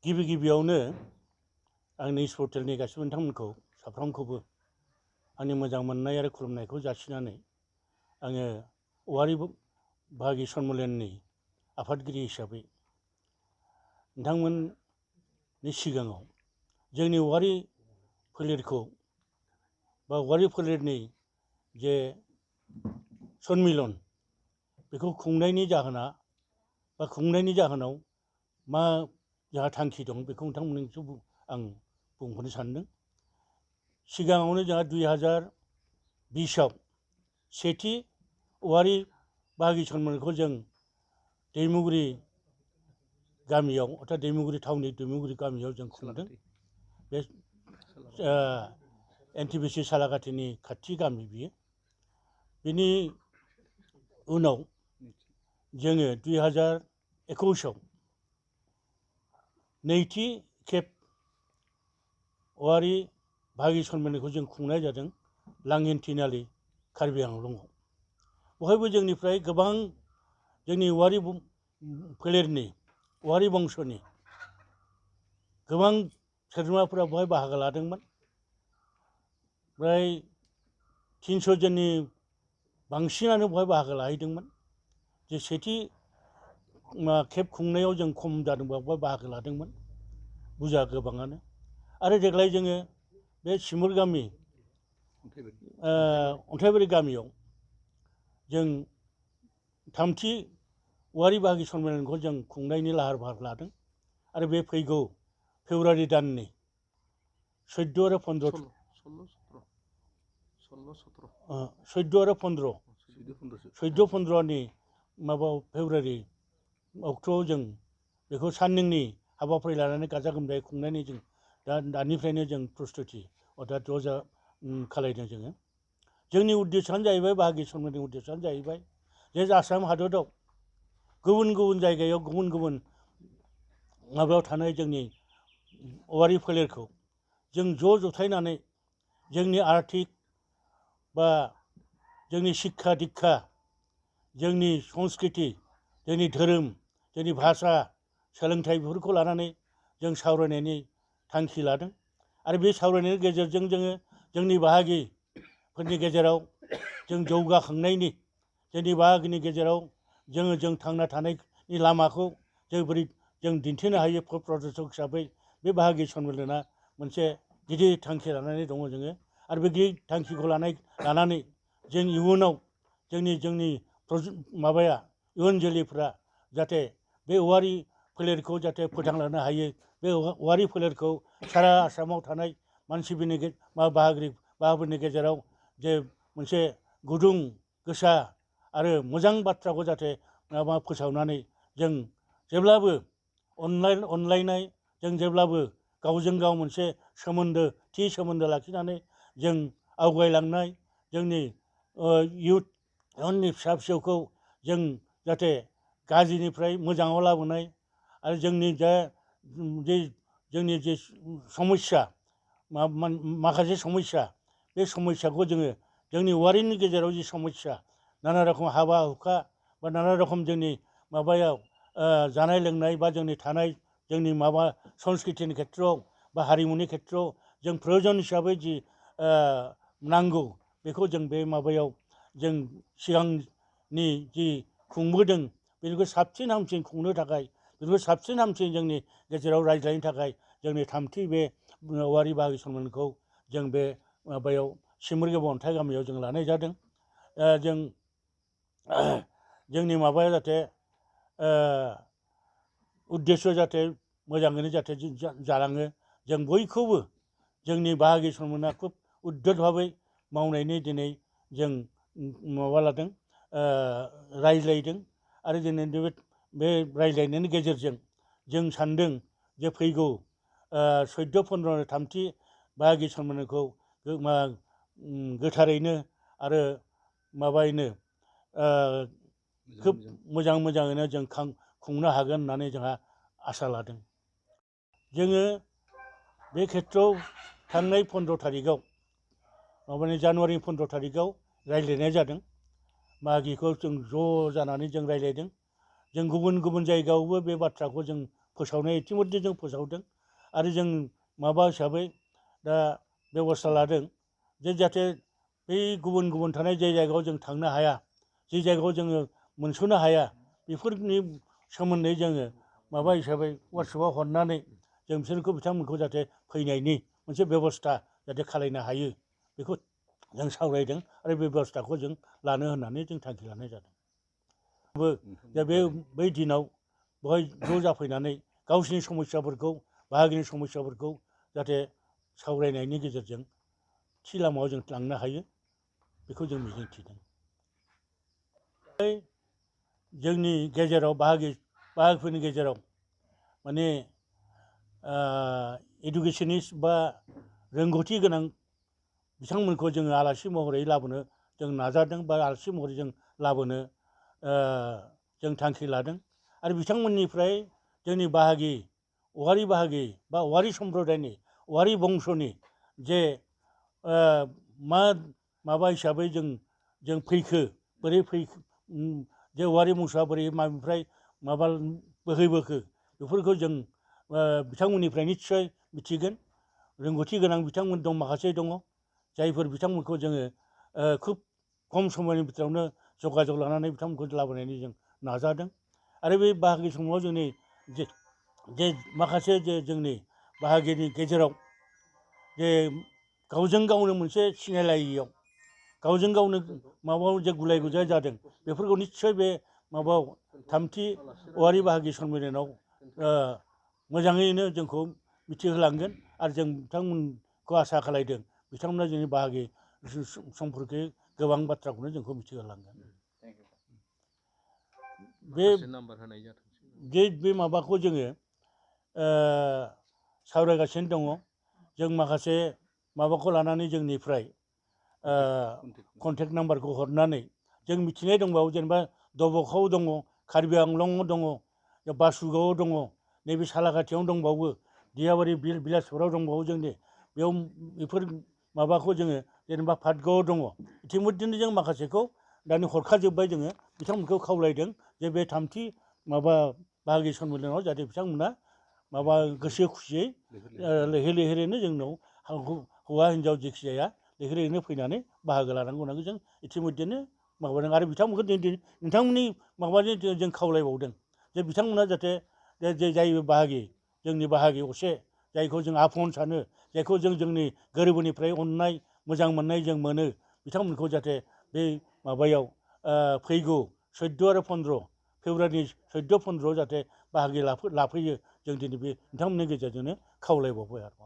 गिबि गिबियावनो आंनि स्पर्टेलनि गासिबो नोंथांमोनखौ साफ्रोमखौबो आंनि मोजां मोननाय आरो खुलुमनायखौ जासिनानै आङो औवारि बाहागि सन्मेलननि आफादगिरि हिसाबै नोंथांमोननि सिगाङाव जोंनि औवारि फोलेरखौ बा औवारि फोलेरनि जे सन्मिलन बेखौ खुंनायनि जाहोना बा खुंनायनि जाहोनाव मा जोंहा थांखि दं बेखौ नोंथांमोननिसिम आं बुंहरनो सानदों। सिगाङावनो जोंहा 2020आव सेथि औवारि बाहागि सन्मेलनखौ जों दैमुगुरि गामियाव अर्थात दैमुगुरि टाउननि दैमुगुरि गामियाव जों खुंदों। बे NTPC सालाकाथिनि खाथि गामि बियो। बिनि उनाव जोङो 2021आव नैथि खेब औवारि बाहागि सन्मेलनखौ जों खुंनाय जादों लांहिन थिनालि कार्बि आंलंआव। बेवहायबो जोंनिफ्राय गोबां जोंनि औवारि फोलेरनि औवारि बंस'नि गोबां सोद्रोमाफोरा बेवहाय बाहागो लादोंमोन। फ्राय 300 जननि बांसिनानो बेवहाय बाहागो लाहैदोंमोन। जे सेथि खेब खुंनायाव जों खम जादोंबा बेवहाय बाहागो लादोंमोन बुरजा गोबाङानो। आरो देग्लाय जोङो बे सिमुर गामि अन्थाइबारि गामियाव जों थामथि औवारि बाहागि सन्मेलनखौ जों खुंनायनि लाहार फाहार लादों। आरो बे फैगौ फेब्रुवारि दाननि 14 आरो 15 14-15नि माबायाव फेब्रुवारि अक्ट'आव जों बेखौ साननैनि हाबाफारि लानानै गाजा गोमजायै खुंनायनि जों दानिफ्रायनो जों प्रस्तुति अर्थात ज'जा खालायदों जोङो। जोंनि उद्देश्यआनो जाहैबाय बाहागि सन्मेलननि उद्देश्यआनो जाहैबाय जे आसाम हादराव गुबुन गुबुन जायगायाव गुबुन गुबुन माबायाव थानाय जोंनि औवारि फोलेरखौ जों ज' जथायनानै जोंनि आर्थिक बा जोंनि शिक्षा दिक्षा जोंनि संस्कृति जोंनि धोरोम जोंनि भाषा सोलोंथाइ बेफोरखौ लानानै जों सावरायनायनि थांखि लादों। आरो बे सावरायनायनि गेजेरजों जोङो जोंनि बाहागिफोरनि गेजेराव जों जौगाखांनायनि जोंनि बाहागिनि गेजेराव जों थांना थानायनि लामाखौ जों बोरै जों दिन्थिनो हायो प्रदर्शक हिसाबै बे बाहागि सन्मेलना मोनसे गिदिर थांखि लानानै दङ जोङो। आरो बे गिदिर थांखिखौ लानानै जों इयुनाव जोंनि माबाया इयुन जोलैफ्रा जाहाथे बे औवारि फोलेरखौ जाहाथे फोथांलांनो हायो। बे औवारि फोलेरखौ सारा आसामाव थानाय मानसिफोरनि बाहागिफोरनि गेजेराव जे मोनसे गुदुं गोसा आरो मोजां बाथ्राखौ जाहाथे फोसावनानै जों जेब्लाबो अनलायनाय जों जेब्लाबो गावजों गाव मोनसे थि सोमोन्दो लाखिनानै जों आवगायलांनाय जोंनि इयुननि फिसा फिसौखौ जों जाहाथे गाज्रिनिफ्राय मोजाङाव लाबोनाय आरो जोंनि जे समस्या माखासे समस्या बे समस्याखौ जोङो जोंनि औवारिनि गेजेराव जि समस्या नाना रखम हाबा हुखा बा नाना रखम जोंनि माबायाव जानाय लोंनाय बा जोंनि थानाय जोंनि माबा संस्कृतिनि खेथ्रआव बा हारिमुनि खेथ्रआव जों प्रयजन हिसाबै जि नांगौ बेखौ जों बे माबायाव जों सिगांनि जि खुंबोदों बेनिख्रुइ साबसिन हामसिन खुंनो थाखाय बेनिख्रुइ साबसिन हामसिन जोंनि गेजेराव रायज्लायनो थाखाय जोंनि थामथि बे औवारि बाहागि सन्मेलनखौ जों बे माबायाव सिमुरगेबा अन्थाइ गामियाव जों लानाय जादों। जोंनि माबाया जाहाथे उद्देश्य जाहाथे मोजाङैनो जाहाथे जालाङो। जों बयखौबो जोंनि बाहागि सन्मेलना खुब उद्धत भाबै मावनायनि दिनै जों माबा लादों रायज्लायदों। आरो जों बे रायज्लायनायनि गेजेरजों जों सानदों जे फैगौ 14-15 थामथि बाहागि सन्मेलनखौ गोथारैनो आरो माबायैनो खोब मोजाङैनो जों खुंनो हागोन होननानै जोंहा आसा लादों। जोङो बे खेथ्रआव थांनाय 15 थारिखआव जानुवारि 15 थारिखआव रायज्लायनाय जादों। बाहागिखौ जों ज' जानानै जों रायज्लायदों। जों गुबुन गुबुन जायगायावबो बे बाथ्राखौ जों फोसावनाय इतिमध्य जों फोसावदों आरो जों माबा हिसाबै दा बेबस्था लादों जे जाहाथे बै गुबुन गुबुन थानाय जे जायगायाव जों थांनो हाया जे जायगायाव जोङो मोनस'नो हाया बेफोरनि सोमोन्दै जोङो माबा हिसाबै वाट्सएपआव हरनानै जों बिसोरखौ बिथांमोनखौ जाहाथे फैनायनि मोनसे बेबस्था जाहाथे खालायनो हायो बेखौ जों सावरायदों आरो बे बेबस्थाखौ जों लानो होननानै जों थांखि लानाय जादों। दा बै दिनाव बेवहाय ज' जाफैनानै गावसिनि समस्याफोरखौ बाहागिनि समस्याफोरखौ जाहाथे सावरायनायनि गेजेरजों थि लामायाव जों लांनो हायो बेखौ जों मिजिंथिदों। जोंनि गेजेराव बाहागिफोरनि गेजेराव माने इडुकेसनिस्ट बा रोंगौथि गोनां बिथांमोनखौ जोङो आलासि महरै लाबोनो जों नाजादों बा आलासि महरै जों लाबोनो जों थांखि लादों आरो बिथांमोननिफ्राय जोंनि बाहागि औवारि बाहागि बा औवारि सम्प्रदायनि औवारि बंस'नि जे माबा हिसाबै जों फैखो बोरै फैखो जे औवारि बंस'आ बोरै मानिफ्राय माबा बोहैबोखो बेफोरखौ जों बिथांमोननिफ्राय निस्सय मिथिगोन। रोंगौथि गोनां बिथांमोन दं, माखासे दङ जायफोर बिथांमोनखौ जोङो खुब खम समनि बिथोरावनो जगाजग लानानै बिथांमोनखौ लाबोनायनि जों नाजादों आरो बे बाहागि समाव जोंनि जे माखासे जे जोंनि बाहागिनि गेजेराव जे गावजों गावनो मोनसे सिनायलायियाव गावजों गावनो माबायाव जे गुलाय गुजाय जादों बेफोरखौ निस्सय बे माबायाव थामथि औवारि बाहागि सम्मेलनाव मोजाङैनो जोंखौ मिथिहोलांगोन आरो जों बिथांमोनखौ आसा खालायदों बिथांमोना जोंनि बाहागि सम्पर्के गोबां बाथ्राखौनो जोंखौ मिथिहोलांगोन। बे माबाखौ जोङो सावरायगासिनो दङ। जों माखासे माबाखौ लानानै जोंनिफ्राय कन्टेक्ट नाम्बारखौ हरनानै जों मिथिनाय दंबावो जेनेबा दब'खाव दङ, कार्बि आंलंआव दङ, बासुगावआव दङ, नैबे सालाकाथियावनो दंबावो, दियाबारि बिलासपुराव दंबावो जोंनि बेयाव बेफोर माबाखौ जोङो जेनेबा पातगावआव दङ। इतिमध्येनो जों माखासेखौ दानि हरखाजोब्बाय जोङो बिथांमोनखौ खावलायदों जे बे थामथि माबा बाहागि सम्मेलनाव जाहाथे बिथांमोना माबा गोसो खुसियै लैहोर लैहोरैनो जोंनाव हौवा हिन्जाव जेखि जाया लैहोर लैहोरैनो फैनानै बाहागो लानांगौ होननानै जों इतिमध्येनो माबादों आरो बिथांमोनखौ नोंथांमोननि माबाजों जों खावलायबावदों जे बिथांमोना जाहाथे जे जाय बाहागि जोंनि बाहागि असे जायखौ जों आफन सानो, जायखौ जों जोंनि गोरबोनिफ्राय अननाय मोजां मोननाय जों मोनो, बिथांमोनखौ जाहाथे बे माबायाव फैगौ 14 आरो 15 फेब्रुवारिनि 14, 15 जाहाथे बाहागो लाफैयो जों दिनै बे नोंथांमोननि गेजेरजोंनो खावलायबावबाय आरो